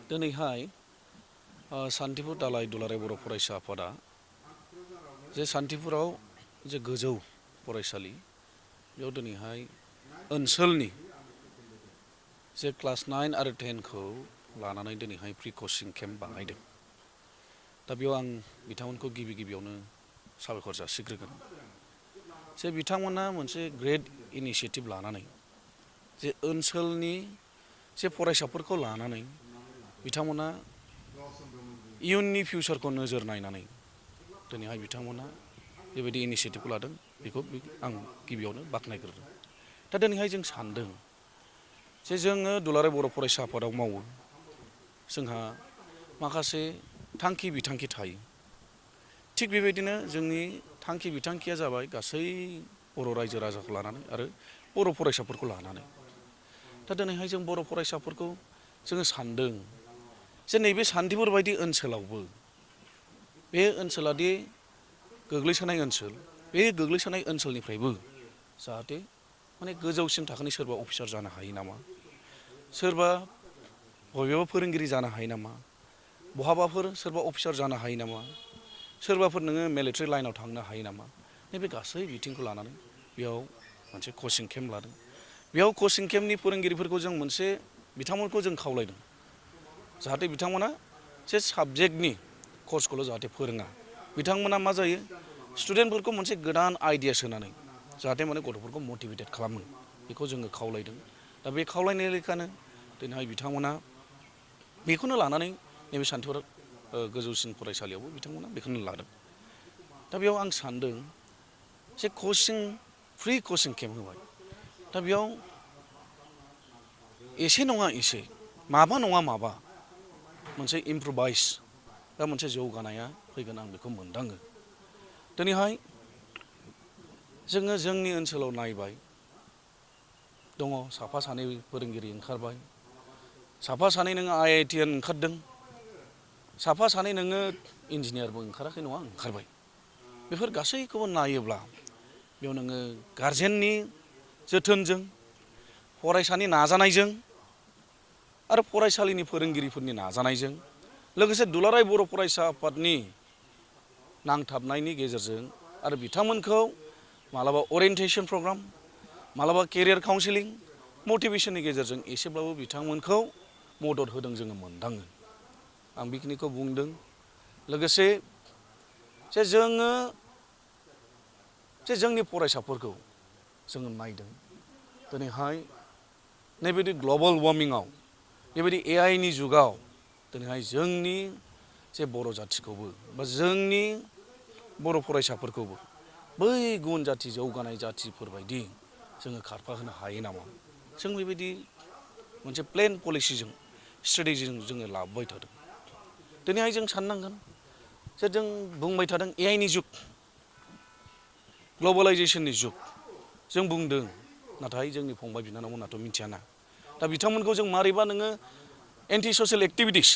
दिनैहाय सान्तिपुर दालाइ दुलाराय बर' फरायसा आफादा जे सान्तिपुराव जे गोजौ फरायसालि बेयाव दिनैहाय ओनसोलनि जे क्लास 9 आरो 10 खौ लानानै दिनैहाय प्रि कचिं केम्प बानायदों। दा बेयाव आं बिथांमोनखौ गिबियावनो साबायखर जासिग्रोगोन जे बिथांमोना मोनसे ग्रेट इनिशिएटिभ लानानै जे ओनसोलनि जे फरायसाफोरखौ लानानै बिथांमोना इयुननि फिउचारखौ नोजोर नायनानै दिनैहाय बिथांमोना बेबायदि इनिशिएटिभखौ लादों। बेखौ आं गिबियावनो बाख्नायग्रोदों। दा दिनैहाय जों सानदों जे जोङो दुलाराय बर' फरायसा आफादाव मावो, जोंहा माखासे थांखि बिथांखि थायो। थिग बेबायदिनो जोंनि थांखि बिथांखिया जाबाय गासै बर' रायजो राजाखौ लानानै आरो बर' फरायसाफोरखौ लानानै। दा दिनैहाय जों बर' फरायसाफोरखौ जोङो सानदों जे नैबे सान्तिपुर बायदि ओनसोलावबो बे ओनसोलादि गोग्लैसोनाय ओनसोल, बे गोग्लैसोनाय ओनसोलनिफ्रायबो जाहाथे माने गोजौसिन थाखोनि सोरबा अफिसार जानो हायो नामा, सोरबा बबेबा फोरोंगिरि जानो हायो नामा, बहाबाफोर सोरबा अफिसार जानो हायो नामा, सोरबाफोर नोङो मिलिटारि लाइनाव थांनो हायो नामा, नैबे गासै बिथिंखौ लानानै बेयाव मोनसे कचिं केम्प लादों। बेयाव कचिं केम्पनि फोरोंगिरिफोरखौ जों मोनसे बिथांमोनखौ जों खावलायदों जाहाथे बिथांमोना जे साबजेक्टनि कर्सखौल' जाहाथे फोरोङा, बिथांमोना मा जायो स्टुडेन्टफोरखौ मोनसे गोदान आइडिया सोनानै जाहाथे माने गथ'फोरखौ मटिभेटेड खालामो, बेखौ जोङो खावलायदों। दा बे खावलायनाय लेखानो दिनैहाय बिथांमोना बेखौनो लानानै नैबे सान्तिपुर गोजौसिन फरायसालियावबो बिथांमोना बेखौनो लादों। दा बेयाव आं सानदों जे फ्रि कचिं केम्प होबाय। दा बेयाव एसे नङा एसे, माबा नङा माबा मोनसे इमप्रुभाइस बा मोनसे जौगानाया फैगोन, आं बेखौ मोनदाङो। दिनैहाय जोङो जोंनि ओनसोलाव नायबाय दङ, साफा सानै फोरोंगिरि ओंखारबाय, साफा सानै नोङो IITian ओंखारदों, साफा सानै नोङो इन्जिनियारबो ओंखाराखै नङा, ओंखारबाय। बेफोर गासैखौबो नायोब्ला बेयाव नोङो गारजेननि जोथोनजों, फरायसानि नाजानायजों आरो फरायसालिनि फोरोंगिरिफोरनि नाजानायजों लोगोसे दुलाराय बर' फरायसा आफादनि नांथाबनायनि गेजेरजों आरो बिथांमोनखौ मालाबा अरियेन्टेसन प्रग्राम, मालाबा केरियार काउन्सिलिं, मटिभेसननि गेजेरजों एसेब्लाबो बिथांमोनखौ मदद होदों जोङो मोनदाङो। आं बेखिनिखौ बुंदों। लोगोसे जे जोङो जे जोंनि फरायसाफोरखौ जोङो नायदों दिनैहाय नैबायदि ग्लबेल वार्मिंआव, बेबायदि AIनि जुगाव दिनैहाय जोंनि जे बर' जाथिखौबो बा जोंनि बर' फरायसाफोरखौबो बै गुबुन जाथि जौगानाय जाथिफोरबायदि जोङो खारफाहोनो हायो नामा, जों बेबायदि मोनसे प्लेन पलिसिजों, स्ट्रेटेजिजों जोङो लाबोबाय थादों। दिनैहाय जों साननांगोन जे जों बुंबाय थादों AIनि जुग, ग्लबेलाइजेसननि जुग जों बुंदों, नाथाय जोंनि फंबाय बिनानावमोनाथ' मिथियाना। दा बिथांमोनखौ जों मारैबा नोङो एन्टि ससियेल एक्टिभिटिस,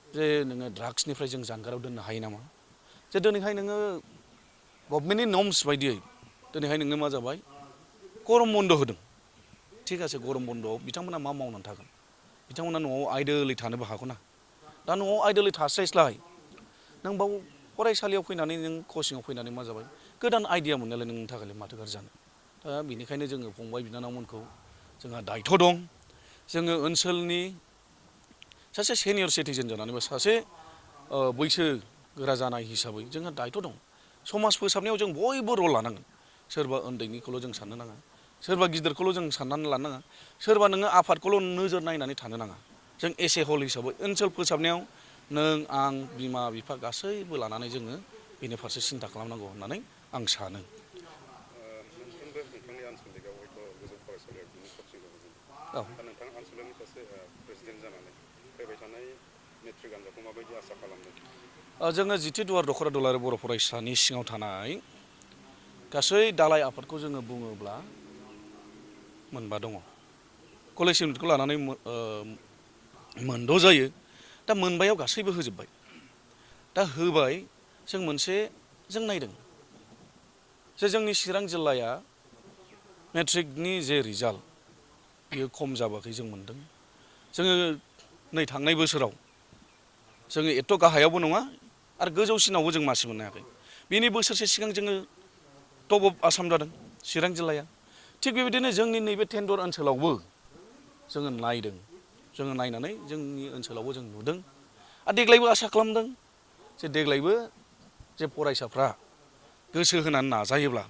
जे नोङो ड्राग्सनिफ्राय जों जानगाराव दोननो हायो नामा, जे दिनैहाय नोङो गभर्नमेन्टनि नर्म्स बायदियै दिनैहाय नोङो मा जाबाय गरम बन्द होदों। थिग আছে, गरम बन्दआव बिथांमोना मा मावनानै थागोन, बिथांमोना न'आव आइडोलै थानोबो हागौ ना। दा न'आव आइडोलै थास्लायस्लाय नों बाव फरायसालियाव फैनानै नों कचिंआव फैनानै मा जाबाय गोदान आइडिया मोननायालाय नोंनि थाखाय माथो गाज्रि जानो। दा बेनिखायनो जोङो फंबाय बिनानावमोनखौ जोंहा दायथ' दं। जोङो ओनसोलनि सासे सिनियर सिटिजेन जानानै बा सासे बैसो गोरा जानाय हिसाबै जोंहा दायथ' दं। समाज फोसाबनायाव जों बयबो रल लानांगोन। सोरबा उन्दैनिखौल' जों साननो नाङा, सोरबा गिदिरखौल' जों साननानै लानो नाङा, सोरबा नोङो आफादखौल' नोजोर नायनानै थानो नाङा। जों एस ए हल हिसाबै ओनसोल फोसाबनायाव नों आं बिमा बिफा गासैबो लानानै जोङो बेनि फारसे सिन्था खालामनांगौ होननानै आं सानो। औ, जोङो जिथि दुवार दख'रा दुलाराय बर' फरायसानि सिङाव थानाय गासै दालाइ आफादखौ जोङो बुङोब्ला मोनबा दङ। कलेज इउनिटखौ लानानै मोनद' जायो। दा मोनबायाव गासैबो होजोब्बाय। दा होबाय जों मोनसे जों नायदों जे जोंनि चिरां जिल्लाया मेट्रिकनि जे रिजाल्ट बेयो खम जाबाखै जों मोनदों। जोङो नै थांनाय बोसोराव जोङो एथ' गाहायावबो नङा आरो गोजौसिनावबो जों मासि मोननो हायाखै। बेनि बोसोरसे सिगां जोङो टप अफ आसाम जादों चिरां जिल्लाया। थिग बेबायदिनो जोंनि नैबे टेन्डर ओनसोलावबो जोङो नायदों, जोङो नायनानै जोंनि ओनसोलावबो जों नुदों आरो देग्लायबो आसा खालामदों जे देग्लायबो जे फरायसाफ्रा गोसो होनानै नाजायोब्ला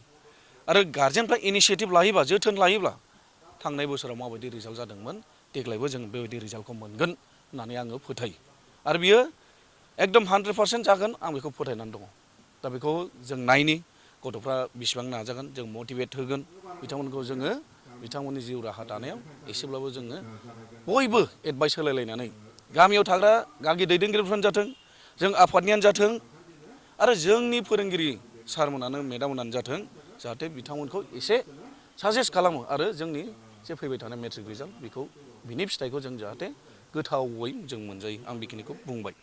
आरो गारजेनफ्रा इनिसियेटिभ लायोबा, जोथोन लायोब्ला थांनाय बोसोराव माबायदि रिजाल्ट जादोंमोन देग्लायबो जों बेबायदि रिजाल्टखौ मोनगोन होननानै आङो फोथायो। आरो बियो एकदम 100% जागोन आं बेखौ फोथायनानै दङ। दा बेखौ जों नायनि गथ'फ्रा बेसेबां नाजागोन, जों मटिभेट होगोन बिथांमोनखौ जोङो बिथांमोननि जिउ राहा दानायाव एसेब्लाबो जोङो बयबो एडभाइस होलायलायनानै गामियाव थाग्रा गागि दैदेनगिरिफ्रानो जाथों, जों आफादनियानो जाथों आरो जोंनि फोरोंगिरि सारमोनानो मेडाममोनानो जाथों, जाहाथे बिथांमोनखौ एसे साजेस्ट खालामो आरो जोंनि जे फैबाय थानाय मेट्रिक रिजाल्ट बेखौ बिनि फिथाइखौ जों जाहाथे गोथावै जों मोनजायो। आं बेखिनिखौ बुंबाय।